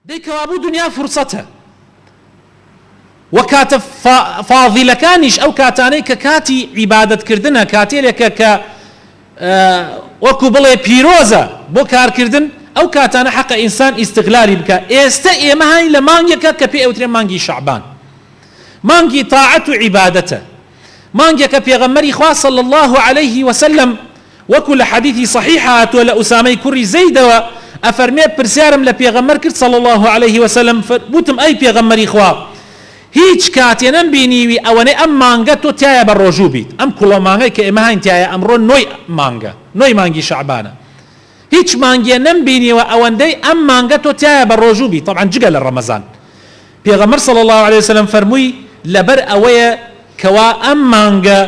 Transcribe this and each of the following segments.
دەی کەوابوو دونیا فرسەتە وە کاتە فاضیلەکانیش ئەو کاتانەی کە کاتی عیبادەت کردنە کاتێلێکە کە وەکو بڵێ پیرۆزە بۆ کارکردن ئەو کاتانە حەقە ئینسان ئیستغلالی بکا ئێستە ئێمە هاین لە مانگێکە کە پێ ئەوترێ مانگی شەعبان مانگی تاعەت و عیبادەتە مانگێکە پێغەمبەری خوا صلی اللە علیه وسلم وەکو لە حەدیثی صحیح هاتووە لە ئوسامەی کوڕی زەیدەوە ئەفەرمێ پرسیارم لە پێغەمبەر کرد صلی اللە علیه وسلم وتم ئەی پێغەمبەری خوا هیچ کاتێ نەمبینیوی ئەوەنەی ئەم مانگە تۆ تیایا بە ڕۆژوو بیت ئەم کوڵە مانگەی کە ئێمە هاین تیایا ئەمڕۆ نۆی مانگە نۆی مانگی شەعبانە هیچ مانگێ نەمبینیوە ئەوەندەی ئەم مانگە تۆ تیایا بە ڕۆژوو بیت طبعا جگە لە ڕەمەزان پێغەمبەر صلی اللە علیە وسلم فەرمووی، لەبەر ئەوەیە کەوا ئەم مانگە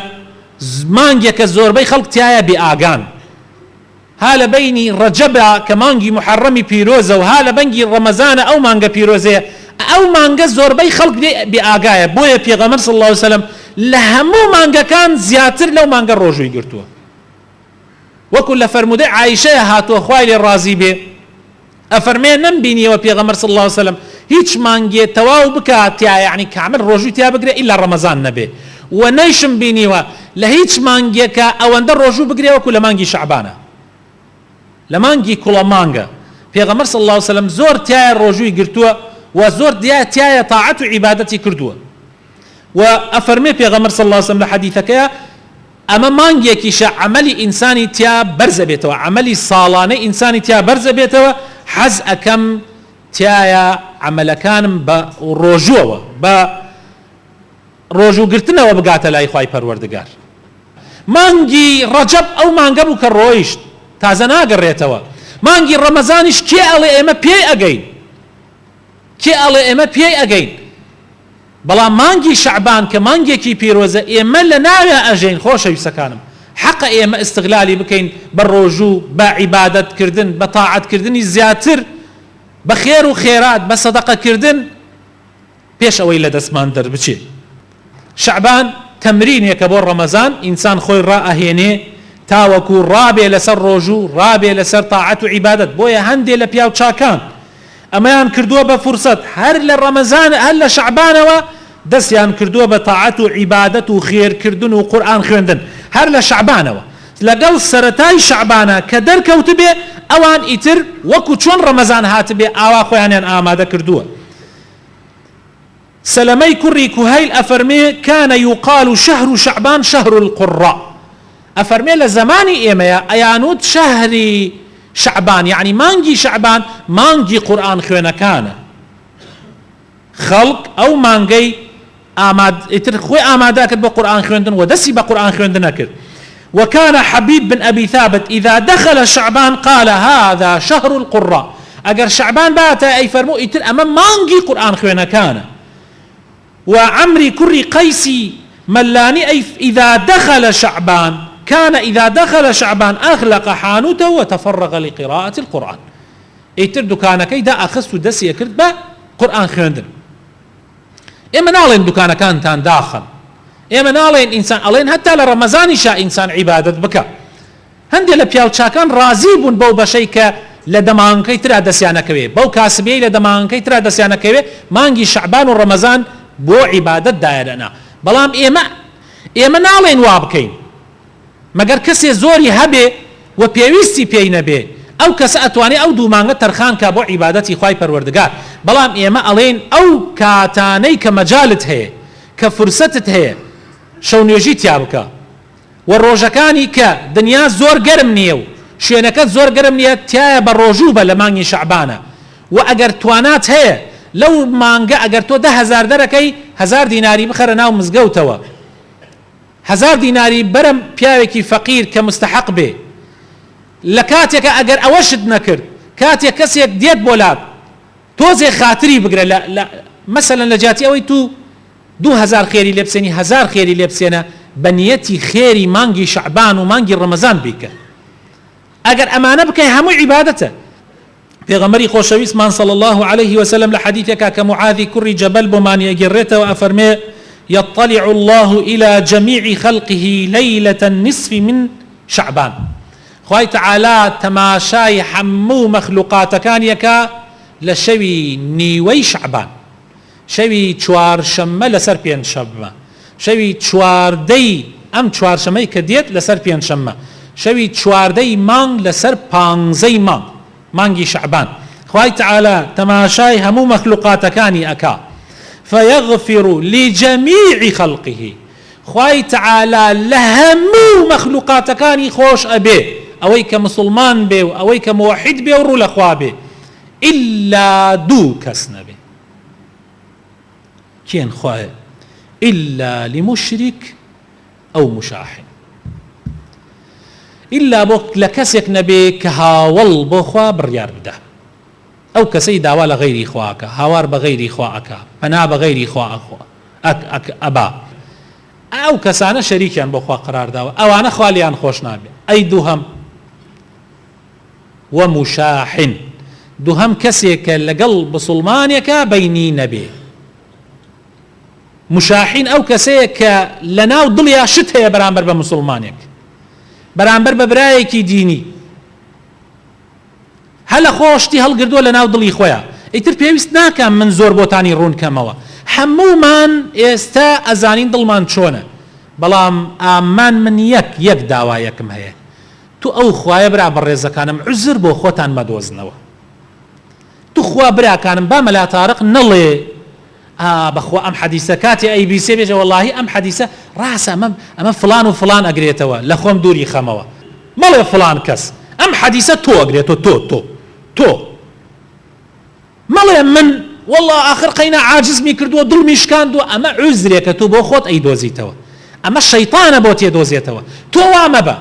مانگێکە زۆربەی خەڵک تیایا بێ ئاگان، ها لە بەینی ڕەجەبە کە مانگی موحەڕەمی پیرۆزە و ها لە بەنگی ڕەمەزانە ئەو مانگە پیرۆزەیە، ئەو مانگە زۆربەی خەڵک لێ بێ ئاگایە، بۆیە پێغەمبەر صلی اللە علیە وسلم لە هەموو مانگەکان زیاتر لەو مانگە ڕۆژووی گرتووە. وەکو لە فەرموودەی عائیشەیا هاتووە خوای لێ ڕازی بێ ئەفەرمێ نەمبینیەوە پێغەمبەر صلی اللە علیە وسلم هیچ مانگێ تەواو بکا تیا یەعنی کامل ڕۆژووی تیا بگرێ ئیلا ڕەمەزان نەبێ وە نەیشم بینیوە لە هیچ مانگێکا ئەوەندە ڕۆژوو بگرێ وەکو لە مانگی شەعبانا لە مانگی کوڵە مانگە پێغەمبەر صلی اللە علیە وسلم زۆر تیایا ڕۆژووی گرتووە وە زۆر تیایا تاعەت و عیبادەتی کردووە وە ئەفەرمێ پێغەمبەر صلی اللە علیە وسلم لە حەدیثەکەیا ئەمە مانگێکیشە عەمەلی ئینسانی تیا بەرزەبێتەوە، عەمەلی ساڵانەی ئینسانی تیا بەرزەبێتەوە، حەز ئەکەم تیایا عەمەلەکانم بە ڕۆژووەوە، بە ڕۆژوو گرتنەوە بگاتە لای خوای پەروەردگار. مانگی ڕەجەب ئەو مانگە بوو کە ڕۆیشت، تازە ناگەڕێتەوە. مانگی ڕەمەزانیش کێ ئەڵێ ئێمە پێی ئەگەین؟ کێ ئەڵێ ئێمە پێی ئەگەین؟ بەڵام مانگی شەعبان کە مانگێکی پیرۆزە ئێمە لە ناویا ئەژێین خۆشەویستەکانم حەقە ئێمە ئیستغلالی بکەین بە ڕۆژوو بە عیبادەت کردن بە تاعەت کردنی زیاتر بە خێر و خێرات بە سەدەقە کردن پێش ئەوەی لە دەستمان دەربچێ شەعبان تەمرینێکە بۆ ڕەمەزان ئینسان خۆی ڕائەهێنێ تاوەکو ڕابێ لەسەر ڕۆژوو ڕابێ لەسەر تاعەت و عیبادەت بۆیە هەندێ لە پیاو چاکان ئەمەیان کردووە بە فرسەت هەر لە ڕەمەزان هەر لە شەعبانەوە دەستیان کردووە بە تاعەت و عیبادەت و خێرکردن و قورئان خوێندن هەر لە شەعبانەوە لەگەڵ سەرەتای شەعبانا کە دەرکەوتبێ ئەوان ئیتر وەکو چۆن ڕەمەزان هاتبێ ئاوا خۆیانیان ئامادە کردووە. سەلەمەی کوڕی کوهەیل ئەفەرمێ، کان یقال شهر شعبان شهر القراء، ئەفەرمێ لە زەمانی ئێمەیا ئەیانوت شەهری شەعبان یەعنی مانگی شەعبان مانگی قورئان خوێنەکانە، خەڵک ئەو مانگەی ئاماد ئیتر خۆی ئامادە ئەکرد بۆ قورئان خوێندن و دەستی بە قورئان خوێندن ئەکرد. وکان حبیب بن ابی ثابت اذا دخل شعبان قال هذا شهر القراء ئەگەر شەعبان باتایە ئەیفەرموو ئیتر ئەمە مانگی قورئان خوێنەکانە و عەمری کوڕی قەیسی مەلانی ئەی اذا دخل شعبان کان اذا دخل شعبان اغلق حانوته وتفرغ لقراءة القرآن ئیتر دوکانەکەی دائەخست و دەستی ئەکرد بە قورئان خوێندن. ئێمە ناڵێن دوکانەکانتان داخەن ئێمە ناڵێن ئینسان ئەڵێن هەتا لە ڕەمەزانیشا ئینسان عیبادەت بکە هەندێک لە پیاو چاکان ڕازی بوون بەو بەشەی کە لە دەمانگەکەی ترا دەستیان ئەکەوێ بەو کاسبیەی لە دەمانگەکەی ترا دەستیان ئەکەوێ مانگی شەعبان و ڕەمەزان بۆ عیبادەت دایانئەنا بەڵام ئێمە ئێمە ناڵێن وا بکەین مەگەر کەسێ زۆری هەبێ و پێویستی پێی نەبێ ئەو کەسە ئەتوانێ ئەو دوو مانگە تەرخان کا بۆ عیبادەتی خوای پەروەردگار بەڵام ئێمە ئەڵێین ئەو کاتانەی کە مەجالت هەیە کە فرسەتت هەیە شەو نوێژی تیا بکە و ڕۆژەکانی کە دنیا زۆر گەرم نیە و شوێنەکەت زۆر گەرم نیە تیایا بە ڕۆژوو بە لە مانگی شەعبانا و ئەگەر توانات هەیە لەو مانگە ئەگەر تۆ 10,000 دەرەکەی هەزار دیناری بخەرە ناو مزگەوتەوە هەزار دیناری بەرە پیاوێکی فەقیر کە مستحق بێ لە کاتێکا ئەگەر ئەوەشت نەکرد کاتێک کەسێک دێت بۆ لات تۆزێ خاتری بگرە لە لە مەسەلەن لە جیاتی ئەوەی تو 2000 خێری لێ بسێنی هەزار خێری لێ بسێنە بە نیەتی خێری مانگی شەعبان و مانگی ڕەمەزان بیکە ئەگەر ئەمانە بکەی هەمووی عیبادەتە. پێغەمبەری خۆشەویستمان صلی اللە علیه وسلم لە حەدیثێکا کە معاذی کوڕی جەبەل بۆمانی ئەگێڕێتەوە ئەفەرمێ، یطلع اللە الی جمیع خلقه لیلە النصف من شعبان، خوای تەعالا تەماشای هەموو مەخلوقاتەکانی ئەکا. لە شەوی نیوەی شەعبان، شەوی چوارشەممە لەسەر پێنجشەممە، شەوی چواردەی ئەم چوارشەمەی کە دێت لەسەر پێنجشەممە، شەوی چواردەی مانگ لەسەر پانزەی مانگ، مانگی شەعبان، خوای تەعالا تەماشای هەموو مەخلوقاتەکانی ئەکا، فیغفر لجمیع خلقه، خوای تەعالا لە هەموو مەخلوقاتەکانی خۆش ئەبێ، ئەوەی کە مسوڵمان بێ و ئەوەی کە موەحید بێ و ڕوو لە خوا بێ، ئیلا دوو کەس نەبێ. کێن خوایە؟ ئیلا لمشرک او مشاحن، ئیلا بۆ لە کەسێک نەبێ کە هاوەڵ بۆ خوا بڕیار بدا. ئەو کەسەی داوا لە غەیری خوا ئەکا، هاوار بە غەیری خوا ئەکا، پەنا بە غەیری خوا ئەبا، ئەو کەسانە شەریکیان بۆ خوا قەرار داوە، ئەوانە خوا لێیان خۆش نابێ. ئەی دووهەم، ومشاحن، دووهەم کەسێک کە لەگەڵ بسوڵمانێکا بەینی نەبێ. مشاحین ئەو کەسەیە کە لەناو دڵیا شت هەیە بەرامبەر بە مسوڵمانێک، بەرامبەر بە برایەکی دینی. هەلە خۆ شتی هەڵگردووە لەناو دڵی خۆیا ئیتر پێویست ناکا من زۆر بۆتانی ڕوون کەمەوە هەموومان ئێستا ئەزانین دڵمان چۆنە بەڵام ئامان من یەک یەک داوایەکم هەیە تو ئەو خوایە برا بەڕێزەکانم عوزر بۆ خۆتان مەدۆزنەوە توخوا براکانم با مەلا تارق نەڵێ ئا بەخوا ئەم حەدیسە کاتێ ئەیبیسێ بێژە وەڵاهی ئەم حەدیسە ڕاستە ئەمە ئەمە فڵان و فڵان ئەگرێتەوە لە خۆم دووری خەمەوە مەڵێ فڵان کەس ئەم حەدیسە تۆ ئەگرێتەوە تۆ تۆ تۆ مەڵێ من وەڵا ئاخر قەینا عاجزمی کردووە دڵمی شکاندووە ئەمە عوزرێکە تۆ بۆ خۆت ئەیدۆزیتەوە ئەمە شەیتانە بۆ تێدۆزێتەوە تۆ وا مەبە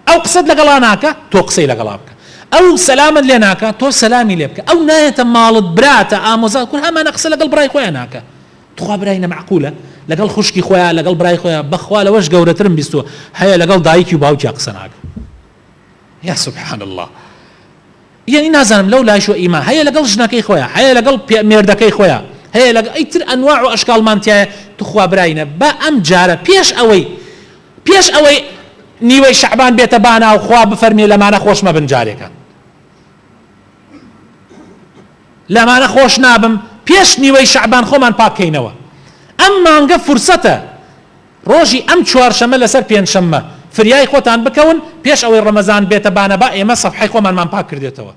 ئەو قسەت لەگەڵا ناکا تۆ قسەی لەگەڵا بکە ئەو سەلامت لێ ناکا تۆ سەلامی لێ بکە ئەو نایەتە ماڵت براتە ئامۆزات کورە ئەمانە قسە لەگەڵ برای خۆیان ناکا تخوا براینە مەعقولە لەگەڵ خوشکی خۆیان لەگەڵ برای خۆیان بەخوا لەوەش گەورەترم بیستووە هەیە لەگەڵ دایکی و باوکیا قسە ناکا یا سبحان اللە یەعنی نازانم لەو لایشەوە ئیمان هەیە لەگەڵ ژنەکەی خۆیا هەیە لەگەڵ مێردەکەی خۆیا هەیە لەگەڵ ئیتر ئەنواع و ئەشکاڵمان تیایە توخوا براینە با ئەم جارە پێش ئەوەی پێش ئەوەی نیوەی شەعبان بێتە بانا و خوا بفەرمێ لەمانە خۆش مەبن جارێکان لەمانە خۆش نابم پێش نیوەی شەعبان خۆمان پاککەینەوە ئەم مانگە فرسەتە ڕۆژی ئەم چوارشەمە لەسەر پێنجشەممە فریای خۆتان بکەون پێش ئەوەی ڕەمەزان بێتە بانە با ئێمە سەفحەی خۆمانمان پاک کردێتەوە.